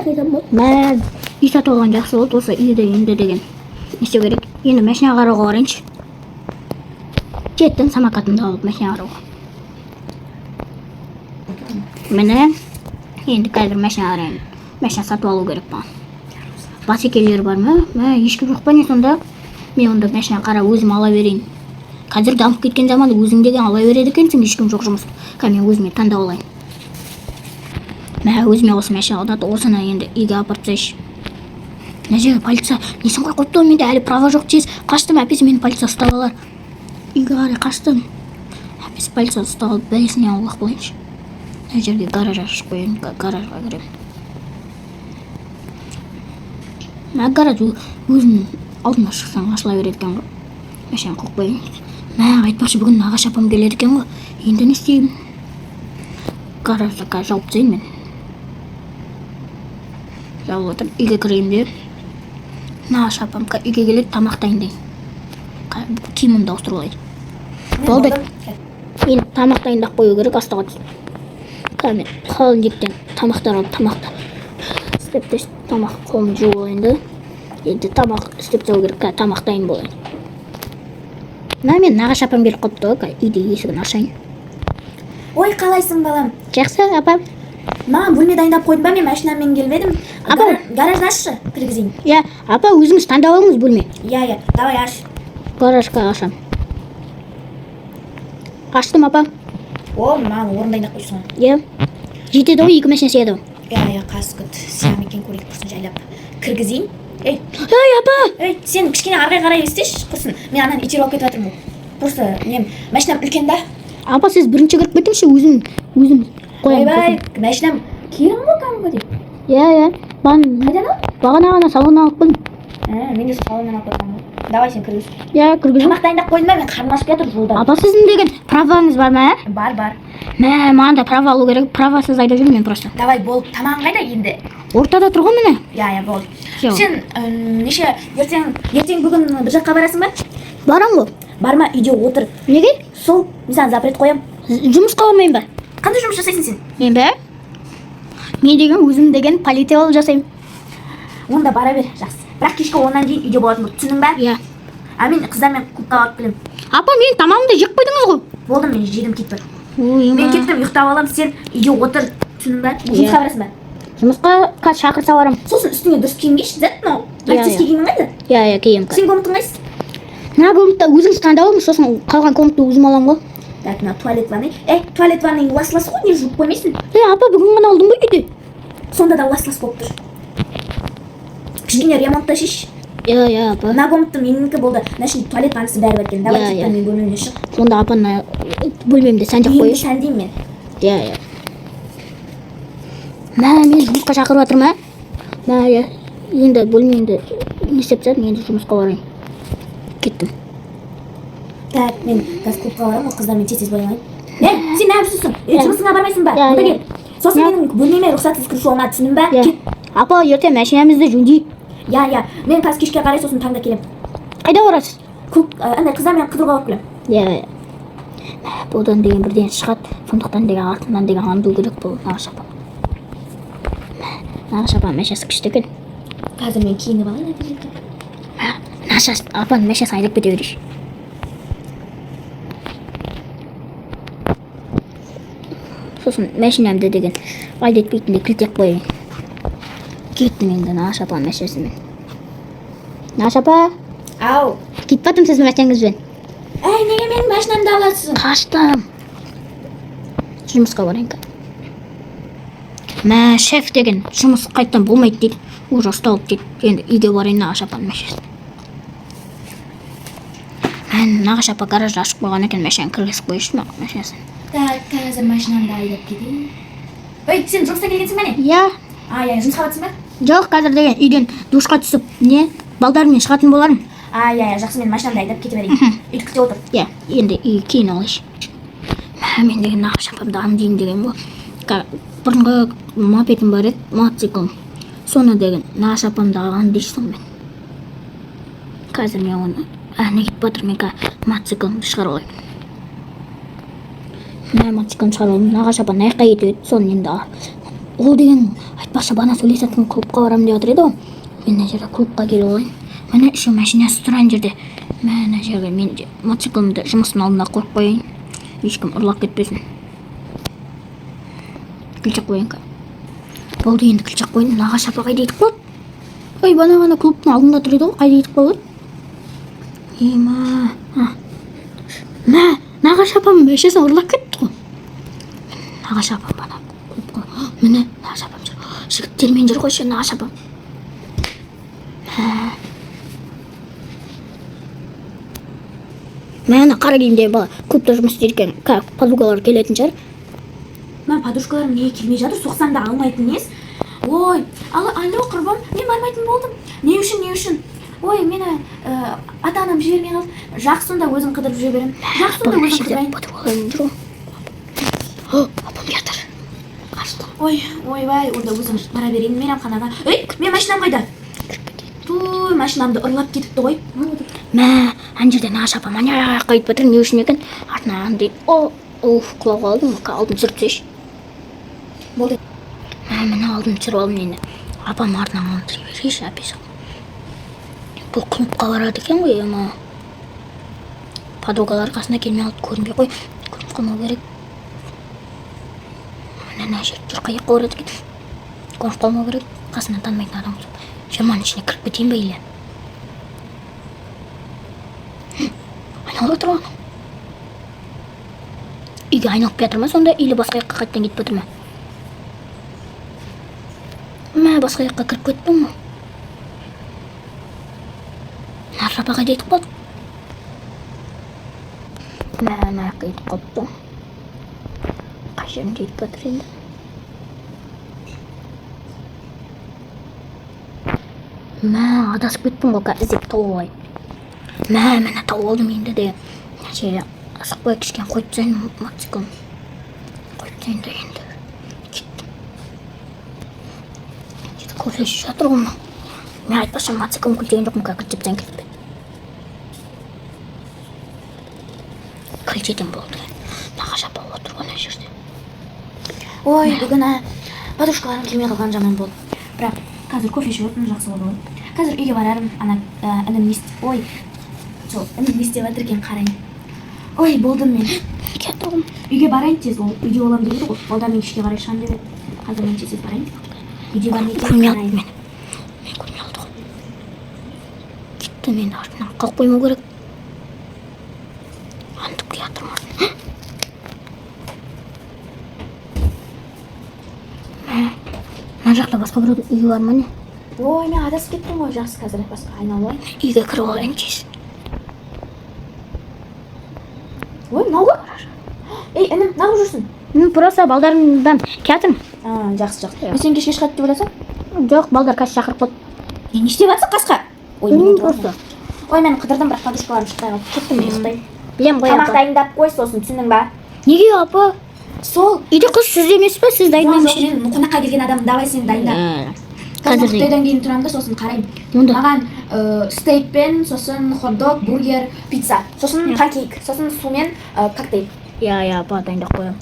Қайдан болды? Мә, үй сатып алған жақсы болды. Осы үйді енді деген не істеу керек? Енді машина қарауға барайыншы. Жеттім, самокатымды алып машина қарауға. Міне, енді қазір машина қараймын. Машина сатып алу керек маған. Басекелер бар ма? Мә, ешкім жоқ па, не сонда? Мен онда машина қарап өзім ала берейін. Қазір дамып кеткен заман, өзің деген ала береді екенсің, ешкім жоқ жұмыс. Қазір мен өзіме таңдап алайын. Мә, өзіме осы машина ұнады, осыны енді үйге апарып тастайыншы. Мына жерге полиция несін қойып қойыпты ғой, менде әлі права жоқ, тез қаштым, әпесі мені полиция ұстап алар. Үйге қарай қаштым. Әпесі полиция ұстап алып, бәлесінен аулақ болайыншы. Мына жерге гараж ашып қояйын, гаражға кіремін. Мә, гараж өзінің алдына шықсаң ашыла береді екен ғой. Машинаны қойып қояйын. Мә, айтпақшы, бүгін нағашы апам келеді екен ғой. Енді не істеймін? Гаражды қазір жауып тастайын мен. Жауып отыр. Үйге кірейін де. Нағашы апам үйге келеді, тамақ дайындайын. Киімімді ауыстырып алайын. Болды. Енді тамақ дайындап қою керек астыға түсіп. Қазір мен холодильниктен тамақтар алып, тамақты істеп тастап, тамақ қолымды жуып алайын да. Енді тамақ істеп тастау керек, қазір тамақ дайын болайын. Мына мен нағашы апам келіп қалыпты ғой, қазір үйде есігін ашайын. Ой, қалайсың, балам? Жақсы, апа. Маған бөлме дайындап қойдың ба? Мен машинамен келіп едім. Апа. Гаражды ашшы, кіргізейін. Иә, апа, өзіңіз таңдап алыңыз бөлме. Иә, давай аш. Гаражға ашамын. Аштым, апа. О, маған орын дайындап қойсың ғой. Иә. Жетеді ғой, екі машина сияды ғой. Иә, қазір күт, сия ма екен, көрейік, құрсын, жайлап кіргізейін. Ей! Ей, апа! Ей, сен кішкене ары қарай істеші, құрсын. Мен ананы итеріп алып кетіп жатырмын ғой. Просто нем, машинам үлкен да. Апа, сіз бірінші кіріп кетіңізші, өзім қоямын. Ойбай, машинам керім ғой кәдімгідей. Иә. Қайдан алдың? Бағана ғана салоннан алып келдім. Ә, мен де сол салоннан алып кеткенмін ғой. Давай, сен кіргіз. Иә, кіргіземін. Тамақ дайындап қойдың ба? Мен қарным ашып келатыр жолдан. Апа, сіздің деген праваңыз бар ма? Бар. Мә, маған да права алу керек. Правасыз айдап жүрмін мен просто. Давай, бол. Тамағың қайда енді? Ортада тұр ғой, міне. Иә, болды. Всё. Сен неше ертең бүгін бір жаққа барасың ба? Барам ғой. Барма, үйде отыр. Неге? Сол, мен саған запрет қоямын. Жұмысқа бармаймын ба? Қандай жұмыс жасайсың сен? Мен бе? Мен деген өзім деген полиция болып жасаймын. Онда бара бер, жақсы. Бірақ кешкі 10-нан кейін үйде болатын бол, түсіндің ба? Иә. А мен қыздармен клубқа барып келемін. Апа, менің тамағымды жеп қойдыңыз ғой. Болды, мен жедім, кет бар. Ой, Мен ма. кеттім, ұйықтап аламын, сен үйде отыр, түсіндің ба? Иә. Жұмысқа барасың ба? Жұмысқа қазір шақырса барамын. Сосын үстіңе дұрыс киім киші, зат мынау. Иә, Полицейский иә. киімің қайда? Иә, киемін қазір. Сен комнатаң қайсысы? Мына комнатта өзіңіз таңдап алыңыз, сосын қалған комнатты өзім аламын ғой. Так, мына туалет, ванный. Ей, туалет, ванныйың лас лас қой, не жуып қоймайсың? Е, апа, бүгін ғана алдым ғой үйде. Сонда да лас лас болып тұр. Кішкене ремонтташшы. Иә, апа. Мына комната менікі болды. Мына ішінде туалет, ваннасы бәрі бар екен. Давай, Иә, кет, иә. менің бөлмемнен шық. Онда апаны бөлмемде сәндеп Үйімді қояйыншы. сәндеймін мен. Иә. Мә, мені жұмысқа шақырып жатыр ма? Мә, иә. Енді бөлмемді не істеп тастадым, енді жұмысқа барайын. Кеттім. Так, мен қазір клубқа барамын ғой, қыздармен тез тез боялайын. Ей, сен неғып жүрсің? Ей, Иә. жұмысыңа бармайсың ба? Иә, Онда иә. кел. Сосын Иә. менің бөлмеме рұқсатсыз кіруші болма, түсіндің ба? Иә. Кет. Апа, ертең машинамызды жөндейік. Иә. Мен қазір кешке қарай, сосын таңда келемін. Қайда барасыз? Клуб, андай қыздармен қыдыруға барып келемін. Иә. Мә, бұдан деген бірден шығады. Сондықтан деген артынан деген аңду керек бұл нағашы апа. Мә, нағашы апаның машинасы күшті екен. Қазір мен киініп алайын ана жерге. Мә, нағашы апаның машинасын айдап кете берейінші. Сосын машинамды деген айдатпайтындай кілттеп қояйын. Кеттім енді нағашы апаның машинасымен. Нағашы апа, Ау. кетіп жатырмын сіздің машинаңызбен. Әй, неге менің машинамды аласың? Қаштым. Жұмысқа барайын қазір. Мә, шеф деген жұмыс қайтадан болмайды дейді. Уже ұсталып дейді. Енді үйге барайын нағашы апаның машинасын. Мә, нағашы апа гаражды ашып қойған екен, машинаны кіргізіп қояйыншы маған машинасын. Так, қазір машинамды айдап кетейін. Ой, сен жұмыстан келгенсің ба не? Иә. А, иә, жұмысқа барасың ба? Жоқ, қазір деген үйден душқа түсіп, не, балдарыммен шығатын болармын. А, иә, жақсы, мен машинамды айдап кете берейін. Үйді күте отыр. Иә, енді үйге кейін алайыншы. Мә, мен деген нағашы апамды аңдиын деген ғой. Бұрынғы мопедім бар еді, мотоциклім. Соны деген нағашы апамды аңдишы сонымен. Қазір мен оны әне кетіп жатыр, мен қазір мотоциклімді шығарып алайын. Мә, мотоциклімді шығарып алдым. Нағашы апа мына жаққа кетіп еді, соны енді Ол деген, айтпақшы, бана сөйлесетін клубқа барамын деп жатыр еді ғой. Мен мына жерде клубқа келіп алайын. Міне, еще машинасы тұр ана жерде. Мә, ана жерге мен де мотоциклімді жұмыстың алдына қойып қояйын, ешкім ұрлап кетпесін. Кілт қояйын қазір. Болды, енді кілт қояйын. Нағашы апа қайда кетіп қалды? Ой, бана ғана клубтың алдында тұр еді ғой, қайда кетіп қалды? Ема, а. Мә, нағашы апам машинасын ұрлап кетті ғой. Нағашы апам бана клубқа, міне, нағашы апам жүр, жігіттермен жүр ғой еще нағашы апам. Мә, мә, ана қара киімдегі бала клубта жұмыс істейді екен. Қазір подругалары келетін шығар. Мына подружкаларым неге келмей жатыр? Соқсам да алмайтын несі. Ой, алло, алло, құрбым, мен бармайтын болдым. Не үшін, не үшін? Ой, мені ата анам жібермей қалды. Жақсы, онда өзім қыдырып жүре беремін. Жақсы, онда мына өзім жерде қыдырайын. Подругаларым жүр ғой. О, апам келатыр. Қашты. Ой, ойбай, онда өзім бара берейін мейрамханаға. Ей, мен машинам қайда? Туй, машинамды ұрлап кетіпті ғой. Мә, ана жерде нағашы апам ана жаққа кетіп жатыр, не үшін екен? Артынан андай, о, уф, құлап қалдым. Алдын түсіріп тастайыншы. Болды. Мә, міне, алдын түсіріп алдым енді. Апам артынан қалып жүре берейінші, әпесі. Бұл клубқа барады екен ғой, ема. Подругалар қасына келмей қалды, көрінбей қой. Көрініп қалмау керек. Міне, мына жерде жүр, қай жаққа барады екен? Көрініп қалмау керек. Қасынан танымайтын адам болса. 20-ның ішіне кіріп кетейін ба или? Айналып отыр ғой. Үйге айналып келе жатыр ма сонда, или басқа жаққа қайтадан кетіп жатыр ма? Мә, басқа жаққа кіріп кеттім ғой. Нағашы апа қайда кетіп қалды? Мә, ана жаққа кетіп қалыпты. Қай жерінде кетіп жатыр енді? Мә, адасып кеттім ғой, қазір іздеп тауып алайын. Мә, міне, тауып алдым енді де. Мына жерге асықпай кішкене қойып тастайын мотоциклін. Қойып тастайын да енді. Кеттім. Жерде кофе ішіп жатыр ғой мынау. Мен, айтпақшы, мотоциклін кілттеген жоқпын, қазір кілттеп тастайын, кілтпен. Кілттедім, болды. Нағашы апа отыр ғой ана жерде. Ой, бүгін подружкаларым келмей қалған жаман болды. Бірақ қазір кофе ішіп отырмын, жақсы болды ғой. Қазір үйге барармын, ана інім не ой, сол інім не істеп жатыр екен қарайын. Ой, болдым мен. Келатыр ғой. Үйге барайын тез, ол үйде боламын деп еді ғой. Балдар мен кешке қарай шығамын деп еді. Қазір мен тез тез барайын. Үйде бар ма екен Көрмей қалды қарайын. мені. Мен көрмей қалды ғой. Кетті, мен артынан қалып қоймау керек. Антып келатырмын артынан. Мә, мына жақта басқа біреудің үйі бар ма, не? Ой, мен адасып кеттім ғой, жақсы, қазір басқа айналып алайын. Үйге кіріп алайын тез. Ой, мынау ғой. Ей, інім, неғып жүрсің? Ну, просто балдарымдан келатырмын. А, жақсы, жақсы. Мен сен кешке шығады деп ойласам? Жоқ, балдар қазір шақырып қалды. Не, не істеп жатсың, қасқа? Ой, мен М, отырып просто. алдым. Ой, мен қыдырдым, бірақ подружкаларым шықпай қалды. Кеттім мен, ұйықтаймын. Білемін ғой, Тамақ апа. дайындап қой, сосын, түсіндің ба? Неге, апа? Сол. Үйде қыз сіз емес пе? Сіз Жоқ, дайындаймыз. жоқ, мен қонаққа келген адам, давай сен дайында. Қазір Қазір Қытайдан кейін тұрамын да, сосын қараймын. Онда. Маған стейкпен, сосын хот-дог, бургер, пицца, сосын панкейк, сосын сумен коктейль. Иә, иә, апа, дайындап қоямын.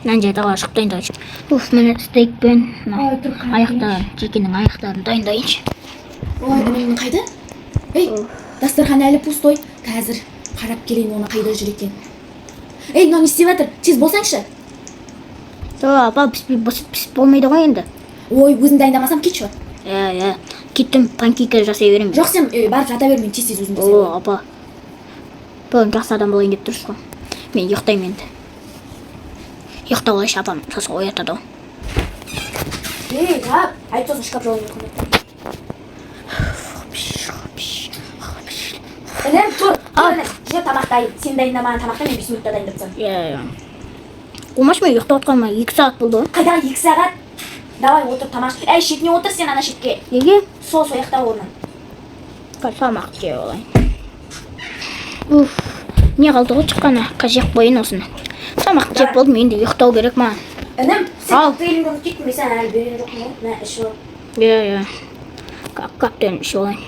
Мына жерде далаға шығып дайындайыншы. Уф, міне, стейкпен мына Ой, тұр, қарап аяқтарын, жекенің аяқтарын дайындайыншы. Ой, інімнің қайда? Ей, дастархан әлі пустой. Қазір қарап келейін оны, қайда жүр екен. Ей, мынау не істеп жатыр? Тез болсаңшы. Сол, апа, піспей пісіп пісіп болмайды ғой енді. Ой, өзің дайындамасам, кетші. Иә, иә. Кеттім, панкейка жасай беремін. Жоқ, сен барып жата бер, мен тез тез өзім жасай О, апа. Бүгін жақсы адам болайын деп тұрсыз ғой. Мен ұйықтаймын енді. Ұйықтап алайыншы, апам сосын оятады ғой. Ей, жап. Айт, сосын шкаф жауып ұйықтаймын. Інім, тұр. Тұр, інім. Же, тамақ дайын. Сен дайындамаған тамақты мен 5 минутта дайындап тастадым. Иә, иә. Қумаш, мен ұйықтап отқаныма 2 сағат болды ғой. Қайдағы 2 сағат? Давай, отыр, тамақ. Әй, шетіне отыр сен, ана шетке. Неге? Сол сол жақта орның. Қазір тамақ жеп алайын. Уф, не қалды ғой шыққаны? Қазір жеп қояйын осыны. Тамақ жеп болдым, енді ұйықтау керек маған. Інім, сен Ал. коктейліңді ұмытып кеттің, мен саған әлі берген жоқпын ғой. Мә, ішіп ал. Иә, иә. Коктейлін ішіп алайын.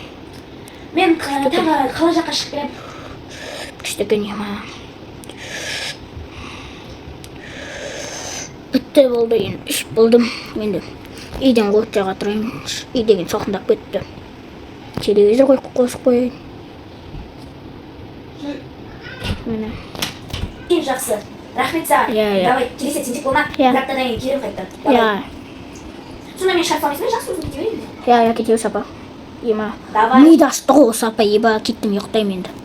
Мен тағы қала жаққа шығып келемін. Күшті екен, ема. Бітті, болды, енді ішіп болдым. Енді үйден от жаға тұрайын. Үй деген салқындап кетті. Телевизор қосып қояйын. Міне. Ең жақсы, рахмет саған. Иә. Давай, келесі тентек болма. Иә. Бір аптадан кейін келемін қайтадан. Давай. Иә. Сонда мен шарф алмайсың ба? Жақсы, өзің кете берейін. Иә, кете бер, апа. Ема. Давай. Миды ашты ғой осы апа, еба, кеттім, ұйықтаймын енді.